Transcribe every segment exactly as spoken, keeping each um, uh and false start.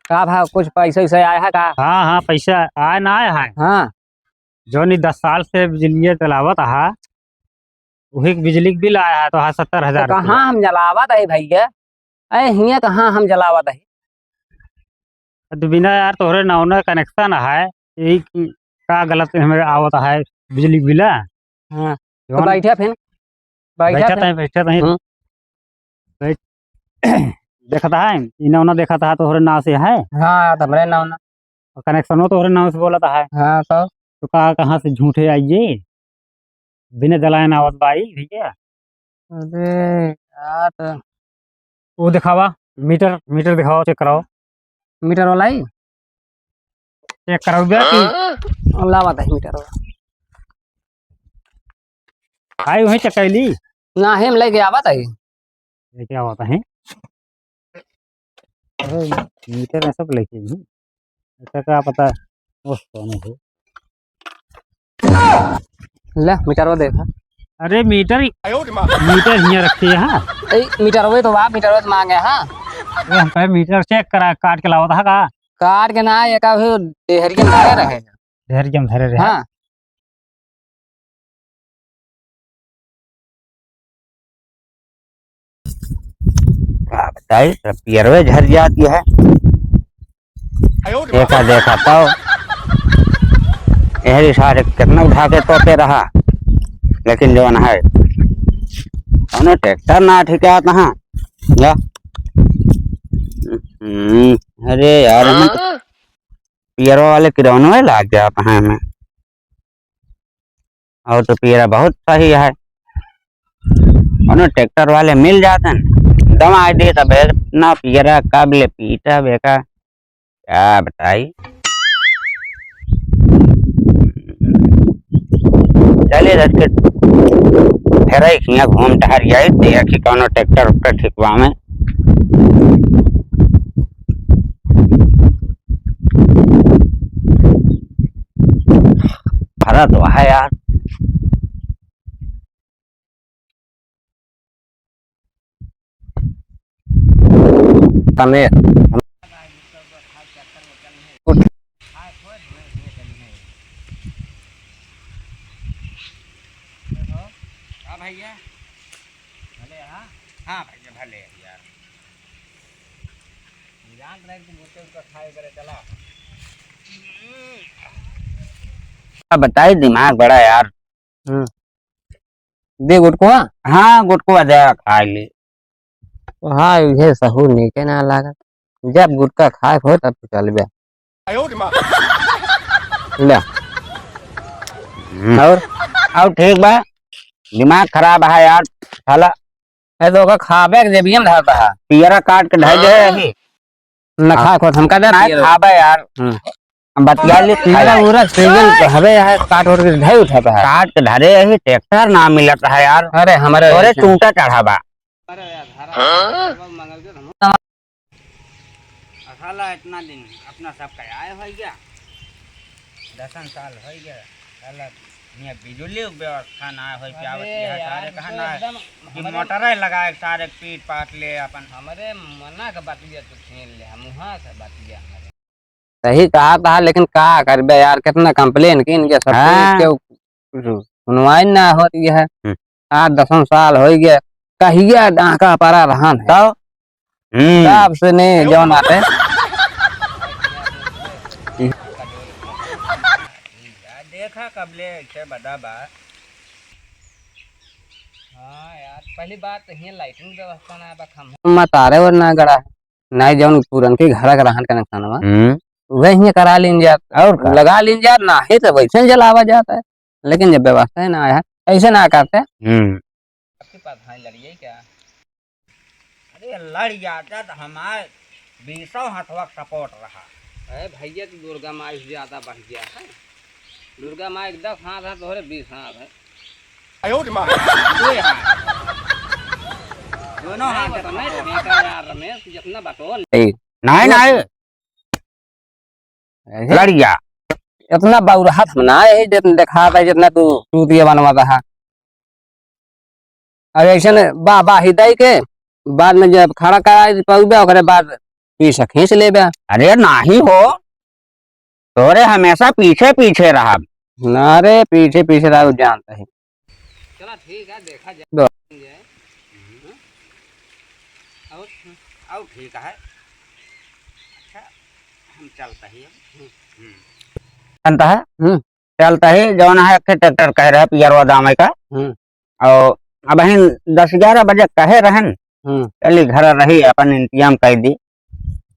का भा, कुछ पैसा वैसा आया है का? हाँ, हाँ, पैसा आया ना आया है। हाँ। जौन ई दस साल से बिजलिया चलावत हा, वही के बिजली के बिल आया है तो हाँ, सत्तर हजार तो कहाँ रुपया। हम जलावत है भैया? अरे हियाँ कहाँ हम जलावत है? तो बिना यार तोहरे नौना कनेक्शन है, यही का गलत हमें आवत है बिजली के बिल? हाँ, तो जौन बैठा फिर, बैठा बैठा फिर। तहीं, बैठा तहीं। हम्म। बैठ। देखत है, इन्हें उन्हें देखत है, तोहरे नाव से है। हाँ, तो हमरे नाव ना। और कनेक्शनो तोहरे नाव से बोलत है। हाँ, तो? तो का, कहाँ से झूठे आइए? बिना जलाए ना आवत बाई, भैया। अरे, यार, तो वो दिखावा, मीटर, मीटर दिखाओ, चेक कराओ। मीटर वाला ही? चेक कराओ बे कि लावा ताही मीटर वाला। आई वहीं चेक कैली? ना, हम लेके आवा ताही। लेके आवा ताही। अरे, मीटर में सब लेके ही। ऐसा क्या पता, ओह, कौन है? ले, मीटरवा देखा। अरे, मीटर ही, मीटर हियाँ रखे है। ए, मीटरवे तो बा, मीटरवे तो मांगे, हाँ। अरे, हम कहे मीटर चेक करा, काट के लावत है का? काट के ना, ये का भी डेहरिया में धरे रहे। डेहरिया में धरे रहे। हाँ। का बताई, सब पियरवे झर जाती है। देखा, देखा, तो एहरी सारे कितना उठा के तोपे रहा, लेकिन जौन है, कौनो ट्रैक्टर ना ठीक है, कहाँ? या? हम्म, अरे यार, हमें तो पियरवा वाले किरौनवे लाग गया, कहाँ में? और तो पियरा बहुत सही है। उन्हें ट्रैक्टर वाले मिल जाते हैं, दम आए दे तब ना पियरा कब ले पीटा बेका, क्या बताई। चलिए, रख के फिर एक हियाँ घूम टहर जाए, देखी कौनो ट्रैक्टर उक्टर ठिकवा में। भरा तो है यार। तने हाँ भैया, भले, हाँ? हाँ भैया, भले यार। जान रहे कि मुर्गे उनका खाए करे चला। अब बताई, दिमाग बड़ा यार। हम्म। दे गुटकुआ? हाँ, गुटकुआ दे, खा ले। हाँ, ये सहूर नीके ना लागत। जब गुटका खाए हो, तब तो चल बे। ले। हम्म। और? और ठीक बा? दिमाग खराब है यार, साला। ए, तो ओका खाबे के जेबिया में धरता है। पियरा काट के ढाई दे अभी। न खा, हाँ। खुद हमका दे, नहीं पियरा। खाबे यार। हम्म। हम बतिया ले, पियरा खाई। उरा सीजन तो हवे है, काट ओट के ढाई उठाता है। काट के धरे यही ट्रैक्टर ना मिलत है यार। अरे, हमारे अरे, ऐसे। चूंटा चढ़ावा। अरे यार, धरा। हाँ? साला इतना दिन अपना सबका आए होइ गया, दसन साल होइ गया, साला हियाँ बिजुली व्यवस्था ना होइ पावत अरे है, यार, सारे कहाँ तो ना एकदम कि हमरे मोटरे लगाए सारे पीट पाट ले अपन। हमरे मना के बतिया तू छीन ले, हम वहाँ से बतिया हमरे। सही कहा था, लेकिन का करबे यार, कितना complain की इनके सब पे, हाँ। केहू सुनवाई ना हो रही है। हम्म। आज दसन साल होइ गया, कहिया डाका परा रहन है। तब? हम्म। तब से ने जौन आते। देखा कबले ऐसे बदा बा। हाँ यार, पहली बात तो हियाँ लाइटिंग व्यवस्था ना बा, खम्भा। मतारे और ना गड़ा है। नाहीं जौन पुरनकी घरा के रहन कनेक्शनवा, हम्म। उहे हियाँ करा लीन जात। और का? लगा लीन जात, नाहीं तो वैसे जलावा जात है। लेकिन जब व्यवस्था ही ना आया है, ऐसे ना करते। हम्म। आपके पास भाई लड़िए क्या? अरे लड़ जाता तो हमार बीसों हथवा support रहा। अरे भैया, तो दुर्गा माई से ज्यादा बढ़ गया है। दुर्गा माई के दस हाथ है, तोहरे बीस हाथ है। आयो रे माँ। दो हाथ। दोनों हाथ है। नहीं, तो बेटा यार रमेश, जितना बटोल। ए, नहीं, नहीं। ऐसे? लड़िया। इतना बौरहत हम ना है, जितना दिखाता है, जितना तू चूतिया बनवाता है। और ऐसे ने बा-, बाही दई के, बाद में जब खड़ा कराई पाउबे, ओकरे बाद पीछे खींच लेबे। अरे नाही हो, तोरे हमेशा पीछे पीछे रहब। ना रे, पीछे पीछे रहब, जानता है। चला ठीक है, देखा जाए। दो। और, और ठीक है। अच्छा, हम चलता ही अब। हम्म। जानता है? हम्म। चलता ही, जौन है, एक ठे ट्रैक्टर कहे रहे, पियरवा दामे का। हम्म। और अबहिन दस ग्यारह बजे कहे रहन, हम्म। चली घर रही, अपन इंतजाम कर दी।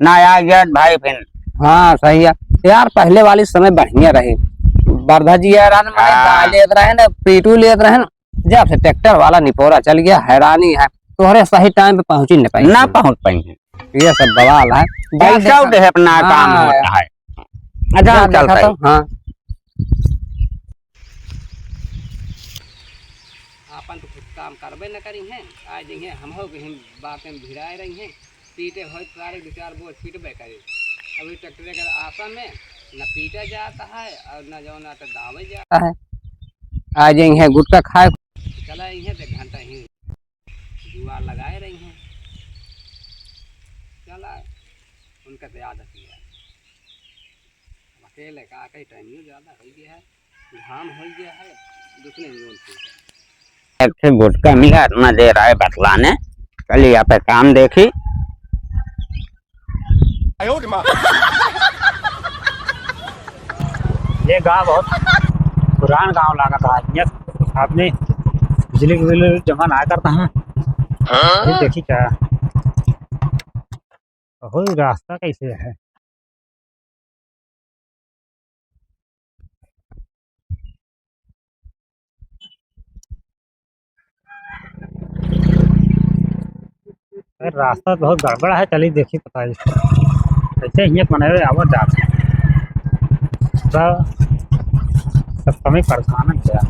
ना आ गया भाई फिर। हाँ, सही है। यार, पहले वाली समय बढ़िया रहे। वर्धा जी यार, रान में हाँ। दाल लेत रहे ना, पीटू लेत रहे ना। जब से ट्रैक्टर वाला निपोरा चल गया, हैरानी है। तोहरे सही टाइम पे पहुँची न पाई। ना पहुँच पाई है। ये सब बवाल है। जा पैसा देखा। उठे अपना काम हाँ। होता है। अच्छा, जा हम चलता देखा है। तो, हाँ। आपन तो खुद काम करबे न करी हैं, आ जइहें, हम हो गए बातें भिड़ाए रही हैं, पीटे होई तारे दो चार बोझ पीटबे करी। अभी ट्रैक्टर के आशा में न पीटा जाता है और न जौन आता दावे जाता है। आ जइहें गुटखा खाए। चला इहें देख घंटा ही जुआर लगाए रही हैं। चला उनका तो आदत ही है। अकेले का कई टाइम ज्यादा हो गया है। घाम हो गया है, दूसरे लोग को। एक ठे गुटखा मिला, इतना देर आए बतलाने। चलिए, यहाँ पे काम देखी। ये गांव बहुत पुरान गांव लागत है। ये आदमी बिजली के बिल जमा ना करता है। ये देखी क्या? ओहो, ई रास्ता कैसे है? अरे, रास्ता बहुत गड़बड़ है, चली देखी, पता ही कैसे हियाँ मनवे आवत जात है। सब, सब कमी परेशान है क्या?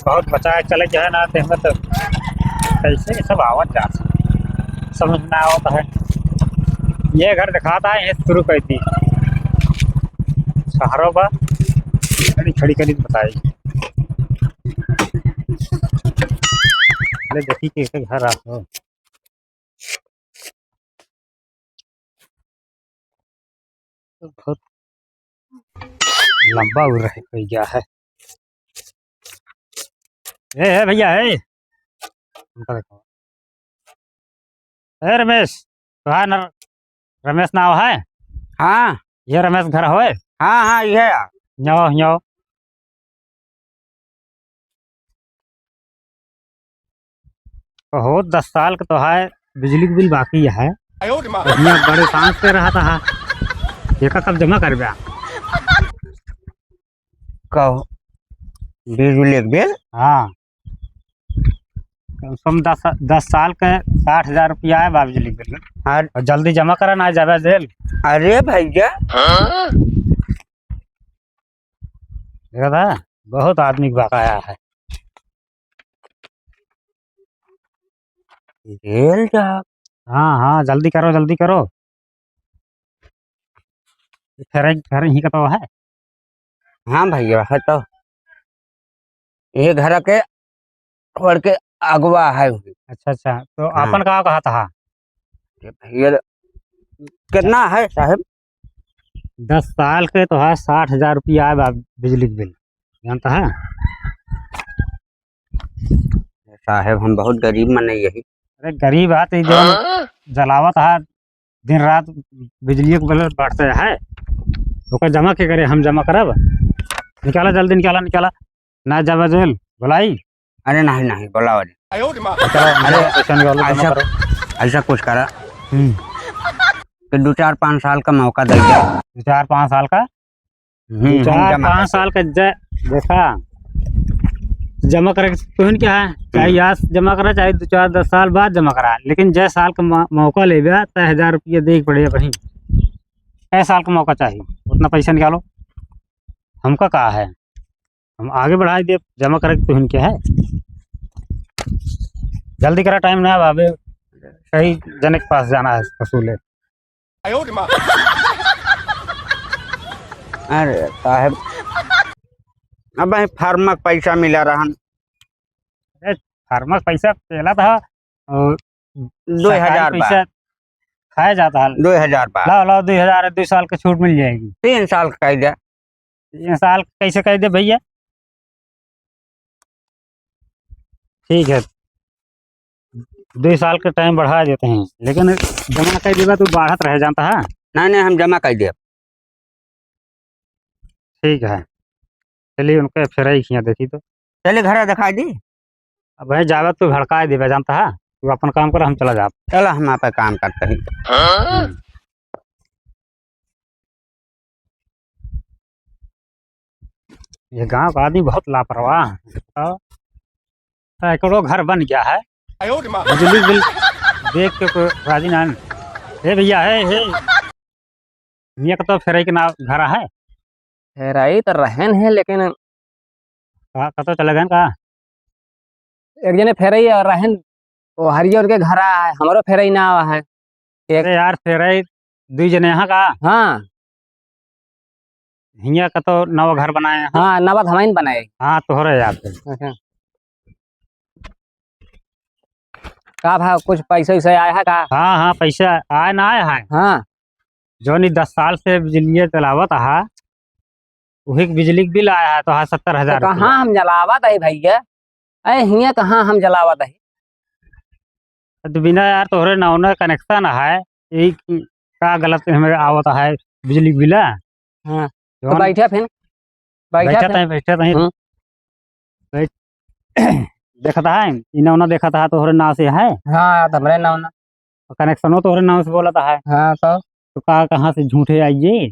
बहुत बचा है, चले जाए ना, तो हमें तो कैसे ये सब आवत जात है, समझ ना आवत है। ये घर दिखाता है, ये शुरू कर दी। सहारो बा, खड़ी, खड़ी, खड़ी बताई। ले देखी के, के घर आ हो। बहुत लंबा उड़ रहे भैया है। ए, ए भैया, ए। उनका देखो। ए रमेश, तोहार न-, रमेश नाव है? हाँ। ये रमेश घर होए? हाँ, हाँ, ये है। यो, यो। ओहो, दस साल का तो है, बिजली के बिल बाकी है। आयो रे माँ। इतने बड़े सांस पे रहा था, ये का कब जमा करबे? कहो, बिजली के बिल? हाँ। कम से कम दस, दस साल के साठ हजार रुपया है बा बिजली के बिल। हाँ। और जल्दी जमा करा ना जाबे जेल। अरे भैया। हाँ? देखा था, बहुत आदमी के बकाया है। जेल जा। हाँ, हाँ, जल्दी करो, जल्दी करो। फेर, फेर यहीं का तो है। हाँ भैया, है तो। ये घर के छोड़ के अगवा है। अच्छा, अच्छा, तो हाँ। आपन का कहा था? ये भैया, कितना है साहब? दस साल के तो है, साठ हजार रुपया आए बा बिजली के बिल, जानता है? साहब, हम बहुत गरीब मनई यही। अरे, गरीब है तो जो हाँ? जलावत है, दिन रात बिजली के बिल बढ़ते है, ओकर जमा के करे, हम जमा करब? निकाला जल्दी, निकाला, निकाला, ना जाबे जेल, बुलाई। अरे नहीं, नहीं, बुलाओ नहीं। अरे, पैसा निकालो, जमा ऐसा, करो। ऐसा कुछ करा हम्म। कि दो चार पाँच साल का मौका दे दे। दो चार पाँच साल का? हम्म, दो हम चार जमा पाँच कर साल का ज-, देखा, जमा करे के तुहन क्या है? चाहे हम्म। आज जमा करा, चाहे दो चार दस साल बाद जमा करा, लेकिन जय साल का मौ-, मौका लेबे, तो हजार रुपया दे के पड़े भाई। कै साल का मौका चाहिए, उतना पैसा निकालो। हमका कहा है, हम आगे बढ़ाई दे, जमा करे के तुहन के है। जल्दी करा, टाइम ना बाबे, सही जने के पास जाना है वसूले। अरे साहब, अब फार्म का पैसा मिला रहन, अरे, फार्मर पैसा पेला था और दो हजार सरकारी बा। पैसा खाया जाता है। दो हजार बा। लाओ, लाओ, दो हजार, दो साल की छूट मिल जाएगी। तीन साल का कह दे। तीन साल कैसे कह दे भैया? ठीक है, दो साल का टाइम बढ़ा देते हैं, लेकिन जमा कर देबा तो बढ़त रह जाता है। नहीं, नहीं, हम जमा कर देब। ठीक है, चलिए उनके फेराई खिया देखी तो। चलिए घर दिखाई दी। अब भाई जावे तो भड़काए देबे, जानता है, तू अपन काम कर, हम चला जाब। चलो हम आपका काम करते हैं। हम्म। ये गांव का आदमी बहुत लापरवाह है। बताओ, सैकड़ों घर बन गया है, बिजली बिल देख के कोई राजी ना है। हे भैया, हे, हे, हियाँ का तो फेरई के ना घर है। फेरई तो रहन है, लेकिन का, कतो चले गए का? एक जने फेरई और रहन, वो हरियर के घर है, हमरो फेरई ना आवा है। एक अरे यार, फेरई दुई जने यहाँ का? हाँ। हियाँ का तो नवा घर बनाए हैं। हाँ, नवा तो हम ही बनाए। हाँ, तोहरे याद है। अच्छा। का भाव, कुछ पैसा वैसा आया है का? हाँ, हाँ, पैसा आया ना आया है। हाँ। जौन ई दस साल से बिजलिया चलावत हा, वही के बिजली के बिल आया है तो हाँ, सत्तर हजार तो कहाँ रुपया। हम जलावत है भैया? अरे हियाँ कहाँ हम जलावत है? तो बिना यार तोहरे नौना कनेक्शन है, यही का गलत हमें आवत है बिजली के बिल? हाँ। तो जौन बैठा फिर, बैठा बैठा फिर। तहीं, बैठा तहीं। हम्म। बैठ। देखता है, इन्हें उन्हें देखता है, तोहरे नाव से है। हाँ, तो हमरे नाव ना। और कनेक्शनो तोहरे नाव से बोलता है। हाँ, तो? तो का, कहाँ से झूठे आइए?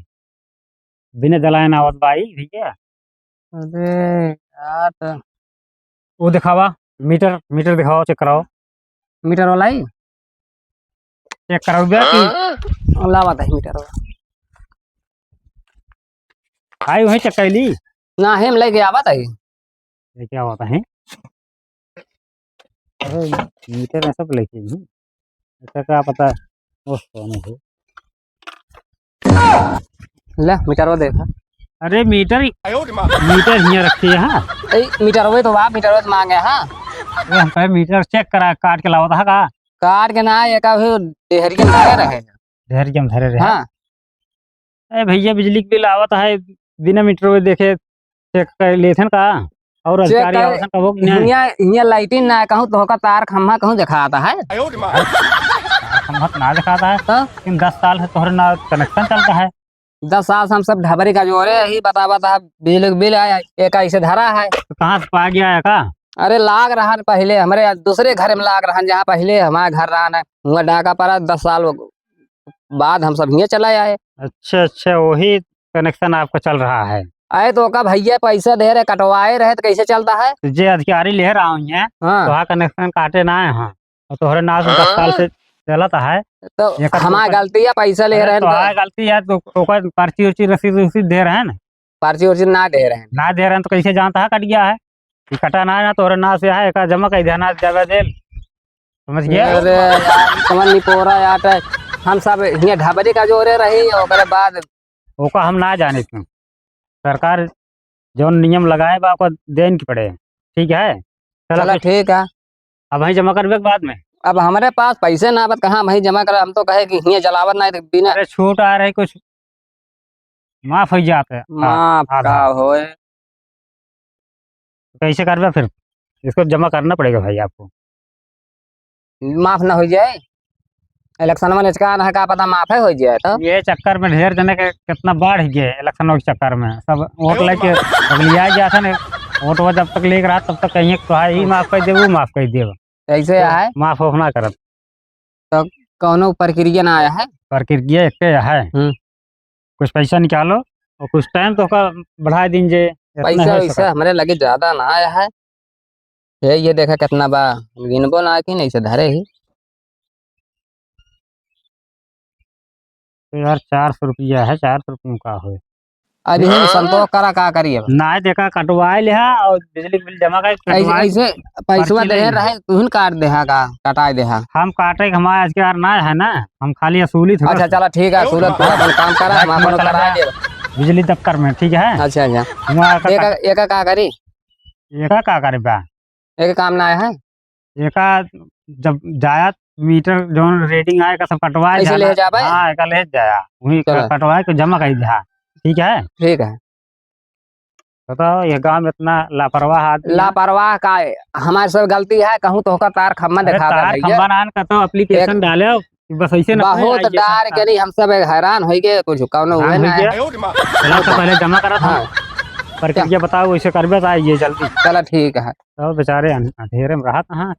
बिना जलाए ना आवत बाई, ठीक है? अरे, यार, तो वो दिखावा, मीटर, मीटर दिखाओ, चेक कराओ। मीटर वाला ही? चेक कराओ बे कि लावा ताही मीटर वाला। आई वहीं चेक कर ली। ना, हम लेके आवा ताही। लेके आवा ताही। अरे, मीटर में सब लेके ही। ऐसा क्या पता, वो कौन है? ले, मीटरवा देखा। अरे, मीटर ही, मीटर हियाँ रखी है, हाँ। ए, मीटरवे तो बा, मीटरवे तो मांगे, हाँ। अरे, हम कहे मीटर चेक करा, काट के लावत है का? काट के ना, ये का भी डेहरिया में धरे रहे। डेहरिया में धरे रहे? हाँ। ए भैया, बिजली के बिल आवत है, बिना मीटरवे देखे चेक कर लेथन का? और चेक अधिकारी कर, आवथन कबो कि नहीं? हियाँ, हियाँ लाइटिन ना कहूँ तो होका तार खम्भा कहूँ दिखाता है। तार खम्भा तो ना दिखाता है, तो? लेकिन दस साल से तोहरे ना कनेक्शन चलता है। दस साल से हम सब ढबरी का जोरे ही बतावत है, बिजली के बिल आया, एक ऐसे धरा है। तो कहाँ से पा गया है का? अरे लाग रहा है पहले, हमरे दूसरे घर में लाग रहा है, जहाँ पहले हमारा घर रहा ना, हुआ डाका पड़ा, दस साल बाद हम सब हियाँ चला आए। अच्छा, अच्छा, वही कनेक्शन आपका चल रहा है। अरे तो का भैया पैसा दे रहे, कटवाए रहे तो कैसे चलता है? तो जे अधिकारी ले रहा हूँ यहाँ, हाँ। तो वहाँ कनेक्शन काटे ना आए हैं। और तोहरे नाम से दस साल से चलत है। तो एकर हमार तो गलती है, पैसा ले अरे रहे हैं तो तो। हमार गलती है, तो ओकर पर्ची उर्ची रसीद उसीद दे रहे हैं ना? पर्ची उर्ची ना दे रहे हैं। ना दे रहे हैं तो कैसे जानता है कट गया है? ये कटा ना है ना, तोहरे नाम से है, एका जमा कर देना, जमा दे। समझ गया? अरे यार, समझ नहीं पो रहा यार, तो हम सब हियाँ ढबरी का जोरे रही, ओकरे बाद ओका हम ना जाने क्यों। सरकार जौन नियम लगाए बा, ओका देन के पड़े। ठीक है? चला चला फिर। ठीक है। अब वहीं जमा करबे के बाद में? अब हमरे पास पैसे ना बत, कहाँ वहीं जमा कर, हम तो कहे कि हियाँ जलावत ना, बिना अरे छूट आ रही कुछ, माफ हो जाते। हाँ, माफ आधा। का होए? कैसे करबे फिर? इसको जमा करना पड़ेगा भाई आपको। माफ ना हो जाए? इलेक्शन में निचका ना है, का पता माफ है हो जाए तो। ये चक्कर में ढेर जने के कितना बाढ़ गए इलेक्शन के चक्कर में, सब वोट लेके बगलिया गया था ना, वोट वो जब तक लेके रहा तब तक कहीं तो ही माफ कर दे, वो माफ कर दे। कैसे तो है? माफ वाफ ना करत। तो कौनो प्रक्रिया ना आया है? प्रक्रिया एक है। हम्म। कुछ पैसा निकालो और कुछ टाइम तो का बढ़ा दीजिए, इतना पैसा हो वैसा सकता। हमरे लगे ज्यादा ना आया है। ये, ये देखा कितना बा, गिनबो ना कि नहीं से धरे ही। तो यार, चार सौ रुपया है, चार सौ रुपये में का होए? अभी हम संतोष करा, का करी अब? ना देखा, कटवाए लिहा और बिजली बिल जमा कर, ऐसे, कटवाए। ऐसे पैसवा पर्ची दे ले। रहे, तुहन काट देहा का, कटाए देहा? हम काटे के हमारे आज के यार ना है ना, हम खाली असूली थोड़ा अच्छा, सा। चला ठीक है, सूरत अपन काम करा, हम अपन करा देब। बिजली दफ्तर में, ठीक है? अच्छा, अच्छा। वहाँ का एका, एका का करी? एका का करे बा? एके काम ना आए है? एका जब जाया, मीटर जौन रीडिंग आए, एका सब कटवाए ऐसे ले जाबे? हाँ, एका ले जाया, वहीं चला। कटवाए के जमा कर दिया। ठीक है? ठीक है। बताओ, ये गाँव में इतना लापरवाह आदमी है। लापरवाह का है? हमारे सब गलती है, कहूँ तो होकर तार खम्बा अरे, दिखा दे तार भैया। खम्बा ना, का तो एप्लीकेशन एक डाले हो, बस ऐसे ना बहुत आई ये डार सब के नहीं, हम सब एक हैरान हो गए, कुछ कौनो हैरान हुए हो ना गया। है। चलो, तो पहले जमा करा था। हाँ। प्रक्रिया क्या? बताओ, वैसे करबे तो आइए जल्दी। चलो, ठीक है। तो बेचारे अन-, अंधेरे में रहा कहाँ,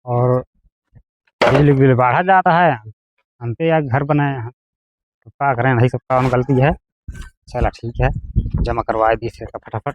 और बिजली बिल बढ़ा जाता है, हम पे यार घर बनाए हैं, तो का करें, नहीं सबका हम गलती है। चला, ठीक है, जमा करवाए दी से फटाफट।